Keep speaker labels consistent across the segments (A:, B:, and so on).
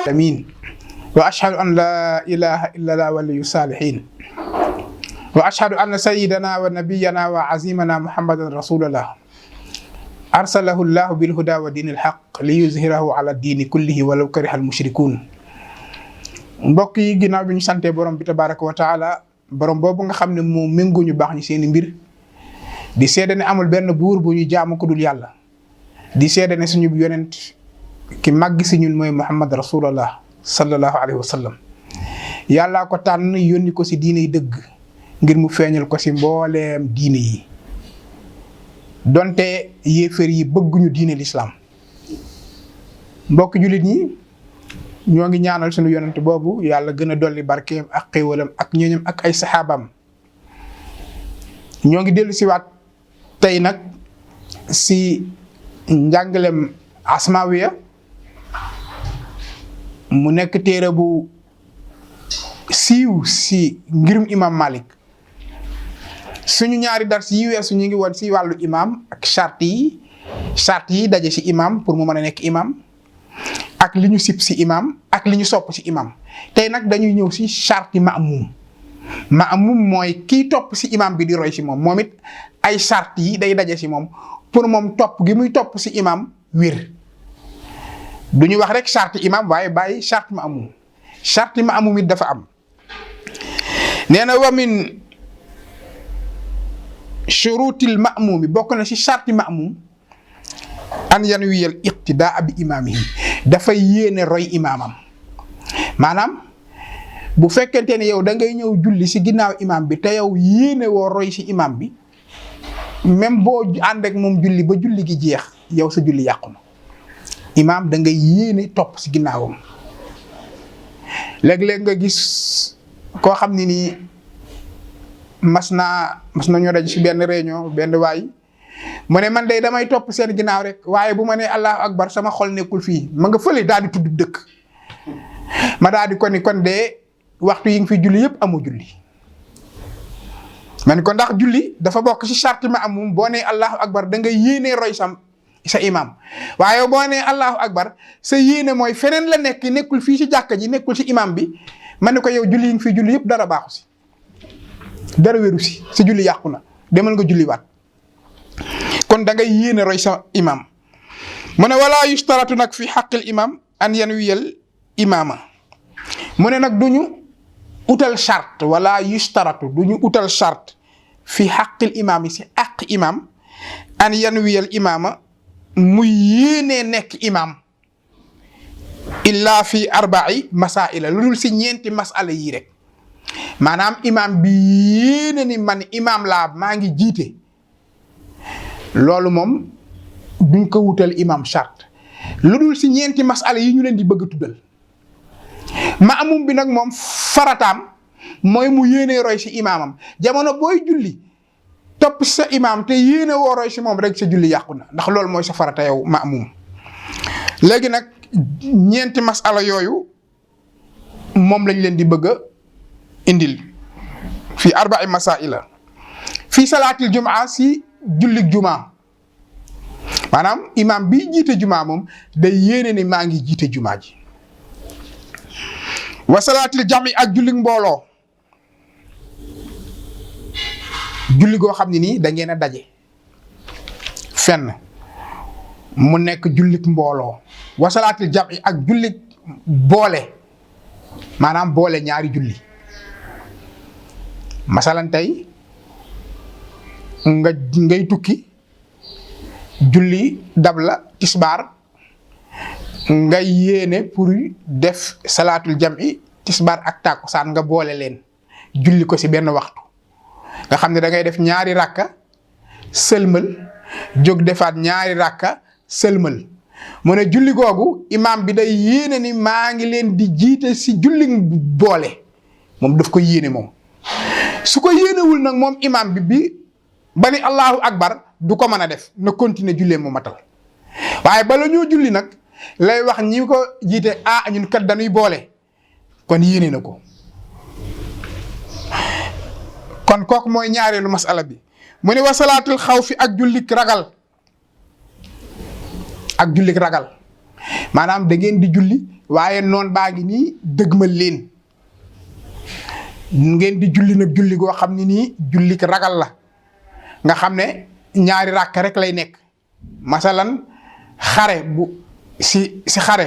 A: amin wa ashhadu an la ilaha illa Allah waliyyu salihin wa ashhadu anna sayyidana wa nabiyyana wa azimana muhammadan rasulullah arsalahu Allah bil huda wa dinil haqq li yuzhirahu ala dini kullihi walaw karihal mushrikun. mbokk yi ginnaaw bi ñu sante borom bi tabaraka wa taala borom boobu nga xam ne moo méngoo ñu baax ñi seeni mbir di seede ne amul benn buur bu ñu jaamu ko dul yàlla di seede ne suñu yonent ki màgg si ñun mooy muhammad rasulullah sallallahu alayhi wa sallam yàllaa ko tànn yónni ko si diine yi dëgg ngir mu feeñal ko si mbooleem diine yi donte yéefar yi bëgguñu diine l'islam. mbokk jullit ñi ñoo ngi ñaanal suñu yonent boobu yàlla gën a dolli barkeem ak xéewalam ak ñooñam ak ay saxaabam. ñoo ngi dellu siwaat tey nag si njàngalem asmawiya mu nekk téere bu siiw si ngirum imam Malik. suñu ñaari dars yi weesu ñu ngi woon si wàllu imam ak charte yi daje si imam pour mu mën a nekk imam ak li ñu sib si imam ak li ñu sopp si imam. tey nag dañuy ñëw si charte maamum mooy kii topp si imam bi di roy si moom moom it ay charte yi day daje si moom pour moom topp gi muy topp si imam wér. du ñu wax rek charte imam waaye bàyyi charte maamum it dafa am. nee na wa min shurutil maamumi bokk na si charte maamum an yanwiyal iqtidaa bi imaamihi dafay yéene roy imaamam. maanaam bu fekkente ne yow da ngay ñëw julli si ginnaaw imam bi te yow yéene woo roy si imam bi même boo ànd ak moom julli ba julli gi jeex yow sa julli yàqu na. imam da ngay yéene topp si ginnaawam. léeg-léeg nga gis koo xam ne nii mas nañoo daj si benn réunion benn waay mu ne man de damay topp seen ginnaaw rek waaye bu ma nee allahu akbar sama xol nekkul fii ma nga fële daal di tudd dëkk. ma daal di ko ni kon de waxtu yi nga fi julli yëpp amu julli. man ko ndax julli dafa bokk ci charte ma amum boo nee allahu akbar da nga yéenee roy sa imam waaye boo nee allahu akbar sa yéene mooy feneen la nekkul fii ci jàkka ji nekkul ci imam bi ma ne ko yow julli yi nga fi julli yëpp dara baaxu si dara wéru si sa julli yàqu na demal nga julli waat. kon da ngay yéene roy sa imam. mu ne wala yustaratu nag fi xaqil imam an yanwiyal imaama mu ne nag duñu utal charte wala yustaratu duñu utal charte fi xaqil imaam yi si àq imam an yanwiyal imaama muy yéenee nekk imam illa fi arba'i masaila lu dul si ñeenti masala yii rek. maanaam imam bi yéene ni man imam laa maa ngi jiite loolu moom duñ ko wutal imam charte lu dul si ñeenti masala yi ñu leen di bëgg a tuddal. maamum bi nag moom farataam mooy mu yéene roy si imaamam jamono booy julli topp sa imaam te yéene woo roy si moom rek sa julli yàqu na ndax loolu mooy sa farata yow maamum. léegi nag ñeenti masala yooyu moom lañ leen di bëgg a indil fii arba'i masaila fii salaatil jumaa si jullig jumaa maanaam imaam bi jiite jumaa moom day yéene ni maa ngi jiite jumaa ji. wa salaatil jami ak julli mbooloo julli goo xam ne nii da ngeen a daje fenn mu nekk jullik mbooloo. wa salaatil jami ak jullik boole maanaam boole ñaari julli. masalan tey ngay tukki julli dab la tisbaar nga yéene pour def salaatul jami tisbaar ak tàkkusaan nga boole leen julli ko ci benn waxtu nga xam ne da ngay def ñaari rakka sëlmal jóg defaat ñaari rakka sëlmal. mu ne julli googu imaam bi day yéene ni maa ngi leen di jiite ci julli boole moom daf ko yéene moom. su ko yéenewul nag moom imaam bi ba ni allahu akbar du ko mën a def na continuer jullee mu matal waaye bala ñoo julli nag lay wax ñi ko jiite ñun kat dañuy boole kon yéene na ko. kon kooku mooy ñaareelu masala bi mu ne wa salaatul xawfi ak jullik ragal maanaam da ngeen di julli waaye noon baa ngi nii dëgmal leen ngeen di julli nag julli goo xam ne nii julli ragal la nga xam ne ñaari ràkk rek lay nekk. masalan xare bu si xare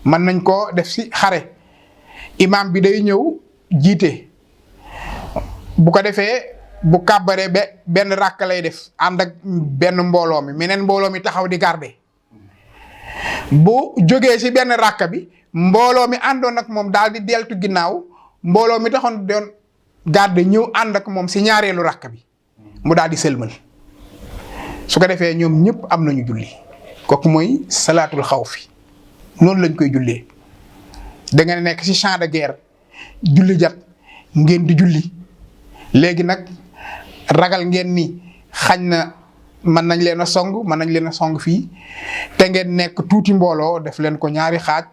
A: mën nañ koo def si xare imaam bi day ñëw jiite bu ko defee bu kàbbaree benn ràkk lay def ànd ak benn mbooloo mi meneen mbooloo mi taxaw di garder bu jógee si benn ràkk bi mbooloo mi àndoon ak moom daal di deltu ginnaaw mbooloo mi taxoon doon garder ñëw ànd ak moom si ñaareelu ràkk bi mu daal di sëlmal su ko defee ñoom ñëpp am nañu julli kooku mooy salaatul xawfi noonu lañ koy jullee da nga nekk ci champ de guerre julli jat ngeen di julli léegi nag ragal ngeen ni xañ na mën nañ leen a song fii te ngeen nekk tuuti mbooloo def leen ko ñaari xaaj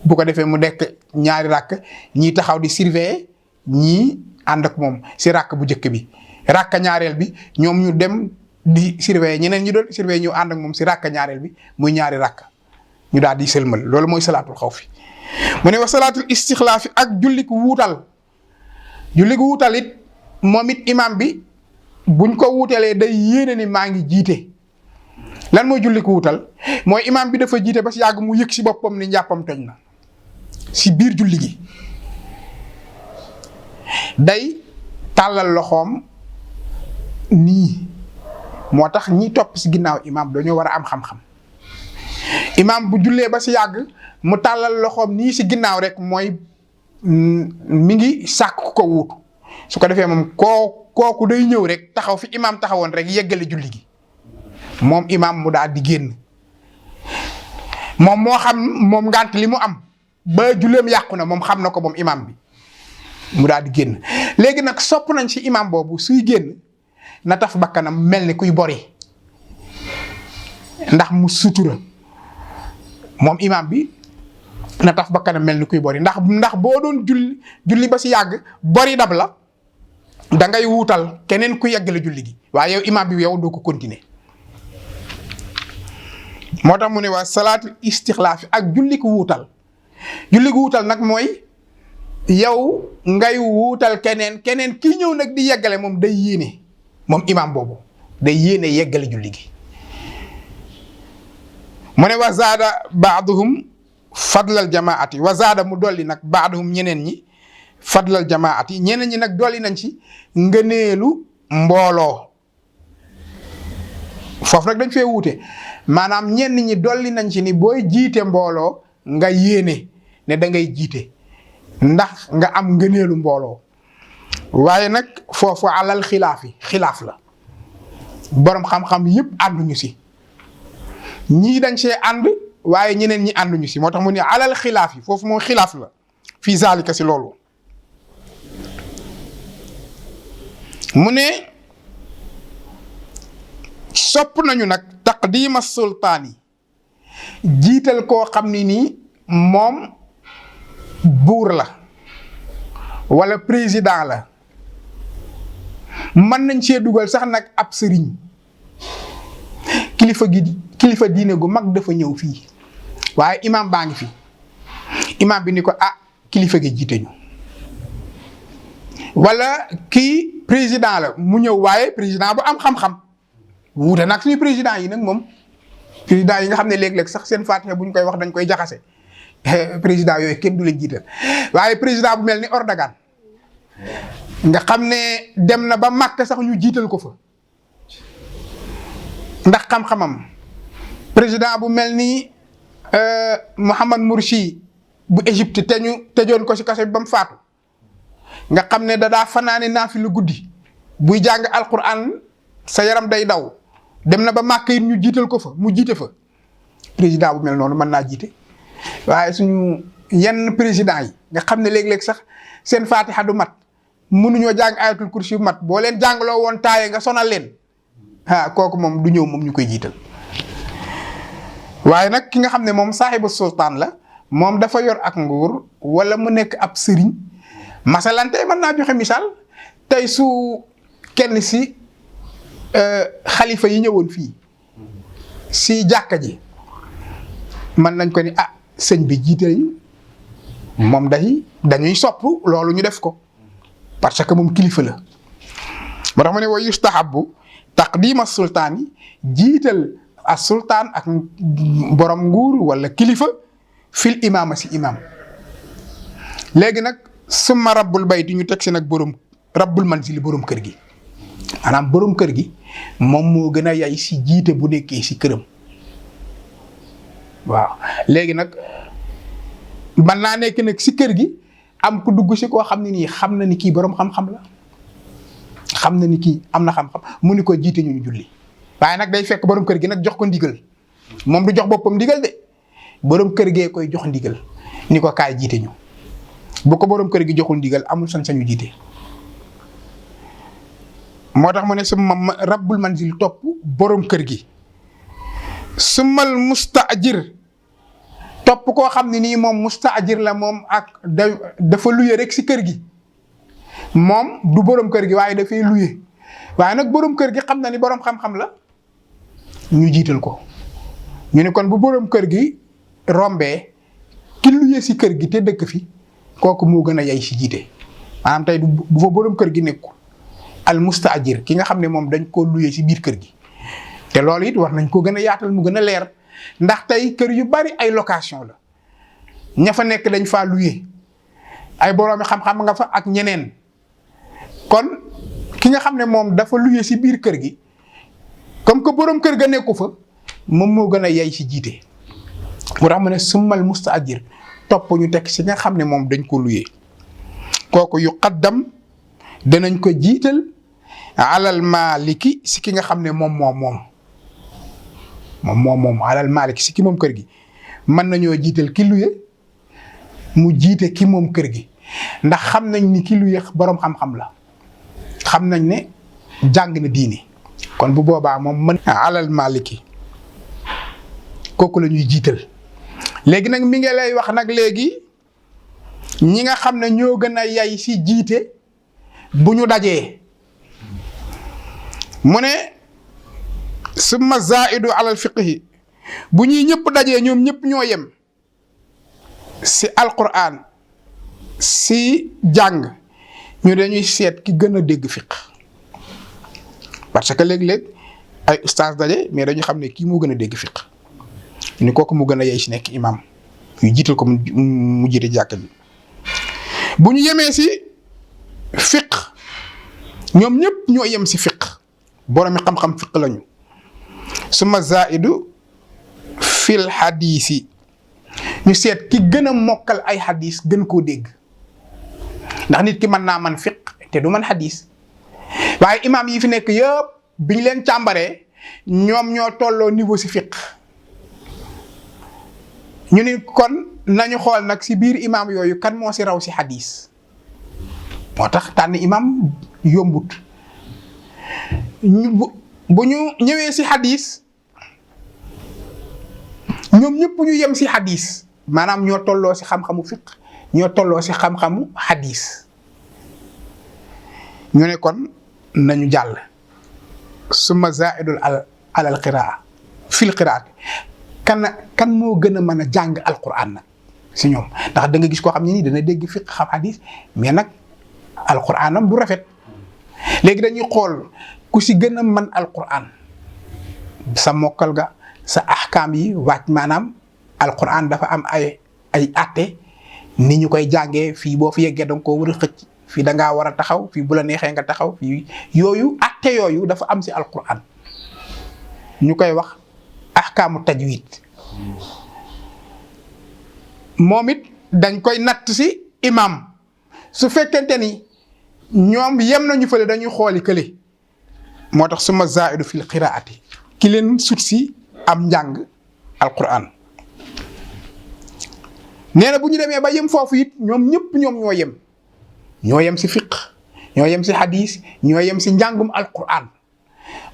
A: bu ko defee mu nekk ñaari ràkk ñii taxaw di surveiller ñii ànd ak moom ci ràkk bu njëkk bi ràkk ñaareel bi ñoom ñu dem di surveiller ñeneen ñi doon surveiller ñu ànd ak moom ci ràkk ñaareel bi muy ñaari ràkk ñu daal di sëlmal loolu mooy salaatul xawfi mu ne wa salaatul istixlaafi ak julli ku wuutal it moom it imaam bi buñ ko wuutalee day yéene ni maa ngi jiite lan mooy julli ku wuutal mooy imaam bi dafa jiite ba si yàgg mu yëg si boppam ni njàppam toj na si biir julli gi day tàllal loxoom nii moo tax ñi topp si ginnaaw imaam dañoo war a am xam-xam imaam bu jullee ba si yàgg mu tàllal loxoom nii si ginnaaw rek mooy mi ngi sàkk ko wuutu su ko defee moom kooku day ñëw rek taxaw fi imaam taxawoon rek yeggale julli gi moom imaam mu daal di génn moom moo xam moom ngànt li mu am ba julleem yàqu na moom xam na ko moom imaam bi mu daal di génn léegi nag sopp nañ si imaam boobu suy génn na taf bakkanam mel ni kuy bori ndax mu sutura moom imaam bi na taf bakkanam mel ni kuy bori ndax boo doon julli ba si yàgg bori dab la da ngay wuutal keneen ku yeggale julli gi waaye yow imaam bi yow doo ko continuer moo tax mu ne waa salaatul istixlaafi ak julli ku wuutal nag mooy yow ngay wuutal keneen kii ñëw nag di yeggale moom day yéene moom imaam boobu day yéene yeggale julli gi mu ne wa zaada baaduhum fadlal jamaati wa zaada mu dolli nag baaduhum ñeneen ñi fadlal jamaati ñeneen ñi nag dolli nañ ci ngëneelu mbooloo foofu nag dañ fee wuute maanaam ñenn ñi dolli nañ ci ni booy jiite mbooloo nga yéene ne da ngay jiite ndax nga am ngëneelu mbooloo waaye nag foofu alal xilaaf la borom xam-xam yëpp ànduñu si ñii dañ see ànd waaye ñeneen ñi ànduñu si moo tax mu ne alal xilaaf yi foofu moom xilaaf la fii zaalika si loolu mu ne sopp nañu nag taqdiima sultaan yi jiital koo xam ne nii moom buur la wala président la mën nañ see dugal sax nag ab sëriñ kilifa diine gu mag dafa ñëw fii waaye imaam baa ngi fi imaam bi ni ko kilifa gi jiite ñu wala kii président la mu ñëw waaye président bu am xam-xam wuute nag suñu président yi nag moom président yi nga xam ne léeg-léeg sax seen Faatiha bu ñu koy wax dañ koy jaxase président yooyu kenn du leen jiital waaye président bu mel ni Erdogan nga xam ne dem na ba Makka sax ñu jiital ko fa ndax xam-xamam président bu mel ni Mohamed Morsi bu Égypte te ñu tëjoon ko ci kaso bi ba mu faatu nga xam ne daa fanaane naafilu guddi buy jàng alquran sa yaram day daw dem na ba Makka it ñu jiital ko fa mu jiite fa président bu mel noonu mën naa jiite waaye suñu yenn président yi nga xam ne léeg-léeg sax seen Faatiha du mat mënuñoo jàng ayatul kursi bu mat boo leen jàngaloo woon taaye nga sonal leen kooku moom du ñëw moom ñu koy jiital waaye nag ki nga xam ne moom saaxibu sultaan la moom dafa yor ak nguur wala mu nekk ab sëriñ masalan tey mën naa joxe misaal tey su kenn si xalifa yi ñëwoon fii si jàkka ji mën nañ ko ni sëñ bi jiite ñu moom dañuy sopp loolu ñu def ko parce que moom kilifa la. moo tax mu ne wa yustahabu taqdima sultaan yi jiital as sultaan ak borom nguur wala kilifa fil imaama si imaam. léegi nag summa rabbul bayti ñu teg si nag borom rabbul manzili borom kër gi maanaam borom kër gi moom moo gën a yay si jiite bu nekkee si këram. waaw léegi nag man naa nekk nag si kër gi am ku dugg si koo xam ne nii xam na ni kii borom xam-xam la xam na ni kii am na xam-xam mu ni ko jiite ñu julli waaye nag day fekk borom kër gi nag jox ko ndigal moom du jox boppam ndigal de borom kër gee koy jox ndigal ni ko kaay jiite ñu bu ko borom kër gi joxul ndigal amul sañ-sañu jiite. moo tax mu ne summa rabbul manzil topp borom kër gi summal mustaajir topp koo xam ne nii moom mustaajir la moom ak dafa luye rek si kër gi moom du borom kër gi waaye dafay luye waaye nag borom kër gi xam na ni borom xam-xam la ñu jiital ko. ñu ne kon bu borom kër gi rombee ki luye si kër gi te dëkk fi kooku moo gën a yay si jiite maanaam tey bu fa borom kër gi nekkul al mustaajir ki nga xam ne moom dañ koo luye si biir kër gi. te loolu it war nañ ko gën a yaatal mu gën a leer ndax tey kër yu bari ay location la ña fa nekk dañ faa loué ay boroomi xam-xam nga fa ak ñeneen kon ki nga xam ne moom dafa loué si biir kër gi comme que borom kër ga nekku fa moom moo gën a yey si jiite. mu tax mu ne summal mustaajir topp ñu teg si nga xam ne moom dañ ko loué kooku yu qaddam danañ ko jiital alal maaliki si ki nga xam ne moom alal maaliki si ki moom kër gi mën nañoo jiital ki luye mu jiite ki moom kër gi ndax xam nañ ni ki luye boroom xam-xam la xam nañ ne jàng na diini kon bu boobaa moom mën alal maaliki kooku la ñuy jiital. léegi nag mi ngi lay wax nag léegi ñi nga xam ne ñoo gën a yay si jiite bu ñu dajee mu ne summa zaidu alal fiqhi bu ñuy ñëpp dajee ñoom ñëpp ñoo yem si alquran si jàng ñu dañuy seet ki gën a dégg fiq parce que léeg-léeg ay ustaas daje mais dañu xam ne kii moo gën a dégg fiq ni kooku mu gën a yey si nekk imam yu jiital ko mu jiite jàkk bi bu ñu yemee si fiq ñoom ñëpp ñoo yem si fiq boromi xam-xam fiq lañu suma zaidu fil xadiisi ñu seet ki gën a mokkal ay xadis gën koo dégg ndax nit ki mën naa man fiq te du man xadis waaye imaam yi fi nekk yëpp biñ leen càmbaree ñoom ñoo tolloo niveau si fiq ñu ni kon nañu xool nag si biir imaam yooyu kan moo si raw si xadis moo tax tànn imaam yombut bu ñu ñëwee si xadis ñoom ñëpp ñu yem si xadis maanaam ñoo tolloo si xam-xamu fiq ñoo tolloo si xam-xamu xadis ñu ne kon nañu jàll summa zaidul alal qiraa fil qiraat kan moo gën a mën a jàng alquran nag si ñoom ndax da nga gis koo xam ne nii dana dégg fiq xam xadis mais nag alquranam du rafet léegi dañuy xool ku si gën a mën alquran sa mokkal ga sa ahkaam yi wàcc maanaam alquran dafa am ay atte ni ñu koy jàngee fii boo fi yeggee da nga koo war a xëcc fii da ngaa war a taxaw fii bu la neexee nga taxaw fii yooyu atte yooyu dafa am si alquran ñu koy wax ahkaamu tajwid moom it dañ koy natt si imam su fekkente ni ñoom yem nañu fële dañuy xooli kële moo tax suma zaidu fil qiraati ki leen sut si am njàng alquran nee na bu ñu demee ba yem foofu it ñoom ñëpp ñoo yem si fiq ñoo yem si hadis ñoo yem si njàngum alquran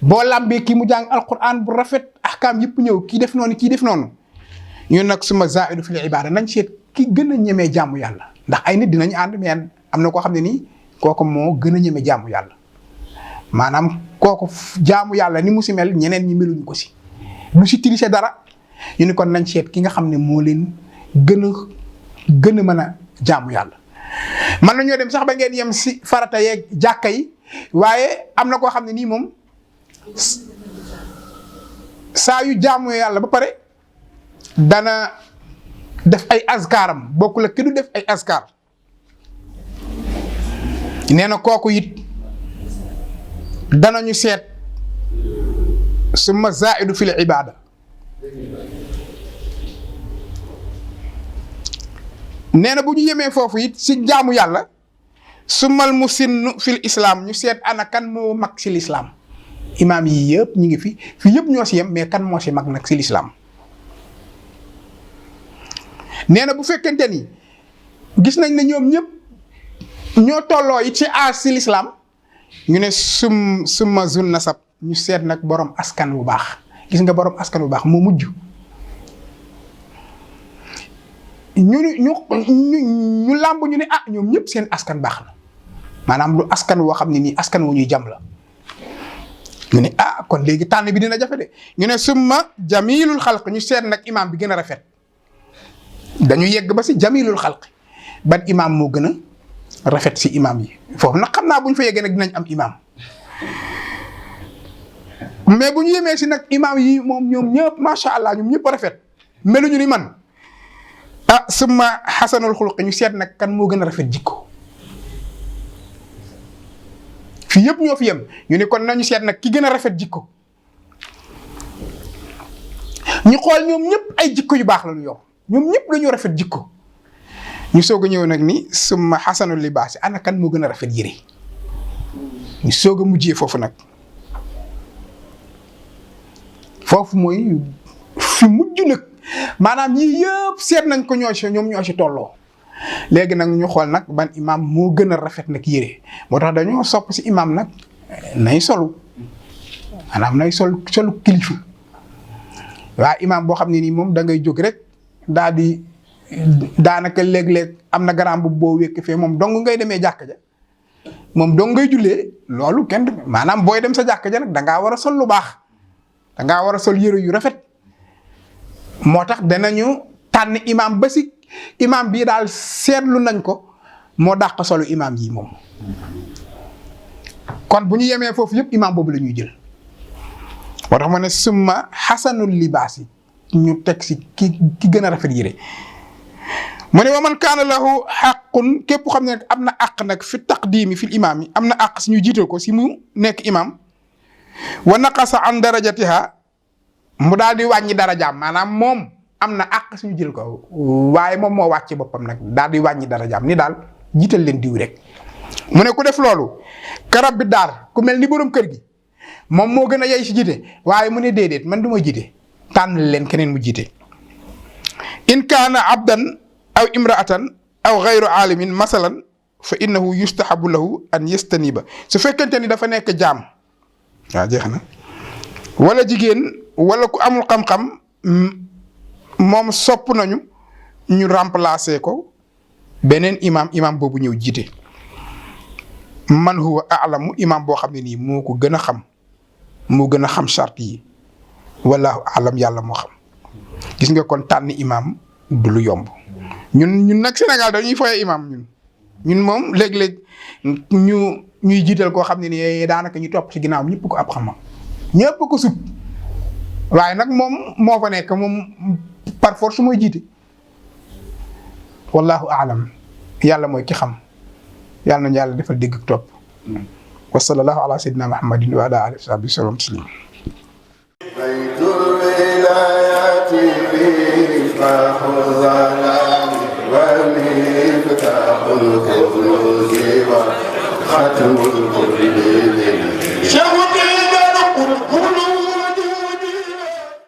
A: boo lambee kii mu jàng alquran bu rafet ahkaam yëpp ñëw kii def noonu ñun nag suma zaidu fil ibada nañ seet ki gën a ñemee jaamu yàlla ndax ay nit dinañ ànd mais am na koo xam ne nii kooku moo gën a ñeme jaamu yàlla maanaam kooku jaamu yàlla ni mu si mel ñeneen ñi meluñu ko si du si tricher dara ñu ni kon nañ seet ki nga xam ne moo leen gën a mën a jaamu yàlla. man nañoo dem sax ba ngeen yem si farata yeeg jàkka yi waaye am na koo xam ne nii moom saa yu jaamu yàlla ba pare dana def ay azkaaram bokkul ak ki du def ay azkaar nee na kooku it danañu seet summa zaidu fil ibada nee na bu ñu yemee foofu it si jaamu yàlla summal musinnu fil islam ñu seet ana kan moo mag si l'islam imaam yi yëpp ñu ngi fi yëpp ñoo si yem mais kan moo si mag nag si l'islam nee na bu fekkente ni gis nañ ne ñoom ñëpp ñoo tolloo it ci aas si l'islam ñu ne summa zun nasab ñu seet nag borom askan bu baax gis nga borom askan bu baax moo mujj ñu làmb ñu ne ah ñoom ñëpp seen askan baax na maanaam lu askan woo xam ne nii askan wu ñuy jam la ñu ne ah kon léegi tànn bi dina jafe de ñu ne summa jamilul xalq ñu seet nag imaam bi gën a rafet dañu yegg ba si jamilul xalq ban imaam moo gën a rafet si imaam yi foofu nag xam naa bu ñu fa yeggee nag dinañ am imaam mais bu ñu yemee si nag imaam yi moom ñoom ñëpp macha allah ñoom ñëpp a rafet meluñu ni man ah summa xasanul xuluq ñu seet nag kan moo gën a rafet jikko fii yëpp ñoo fi yem ñu ne kon nañu seet nag ki gën a rafet jikko ñu xool ñoom ñëpp ay jikko yu baax la ñu yor ñoom ñëpp dañoo rafet jikko ñu soog a ñëw nag ni summa xasanul libaasi ana kan moo gën a rafet yére ñu soog a mujjee foofu nag foofu mooy fi mujj nag maanaam yii yëpp seet nañ ko ñoom ñoo si tolloo léegi nag ñu xool nag ban imaam moo gën a rafet nag yére moo tax dañoo sopp si imaam nag nay solu maanaam nay solu kilifa waa imaam boo xam ne nii moom da ngay jóg rek daal di daanaka léeg-léeg am na garaam bu boo wékk fee moom dong ngay demee jàkk ja moom dong ngay jullee loolu kenn maanaam booy dem sa jàkk ja nag da ngaa war a sol lu baax da ngaa war a sol yére yu rafet moo tax danañu tànn imaam ba si imaam bii daal seetlu nañ ko moo dàq solu imaam yi moom kon bu ñu yemee foofu yëpp imaam boobu la ñuy jël moo tax ma ne summa xasanul libaas yi ñu teg si ki gën a rafet yére mu ne wa man kaana lahu xaqun képp xam ne am na àq nag fi taqdimi fil imaam yi am na àq si ñu jiital ko si mu nekk imaam wa naqasa an darajatiha mu daal di wàññi darajaam maanaam moom am na àq suñu jël ko waaye moom moo wàcc boppam nag daal di wàññi darajaam ni daal jiital leen diw rek mu ne ku def loolu karab bi daar ku mel ni borom kër gi moom moo gën a yey si jiite waaye mu ne déedéet man du ma jiite tànn leen keneen mu jiite in kaana abdan aw imraatan aw gayru aalimin masalan fa innahu yustahabu lahu an yastaniba su fekkente ni dafa nekk jaam waaw jeex na wala jigéen wala ku amul xam-xam moom sopp nañu ñu remplacer ko beneen imam boobu ñëw jiite man huwa a'lamu imam boo xam ne nii moo ko gën a xam moo gën a xam charte yi wallahu a'lam yàlla moo xam gis nga kon tànn imam du lu yomb ñun nag Sénégal dañuy foye imam ñun moom léeg-léeg ñuy jiital koo xam ne nii daanaka ñu topp ci ginnaaw ñëpp ko ab xam-xam ñëpp ko sut waaye nag moom moo fa nekk moom par force mooy jiite wallahu a'lam yàlla mooy ki xam yàlla nañu yàlla defal dégg ak topp wa sallallahu ala sayyidina muhammadin wa ala alihi wa sahbihi sallam taslim baytul wilayati miftaahul zalaam wa miftaahul khuluudi wa khatamul quluubi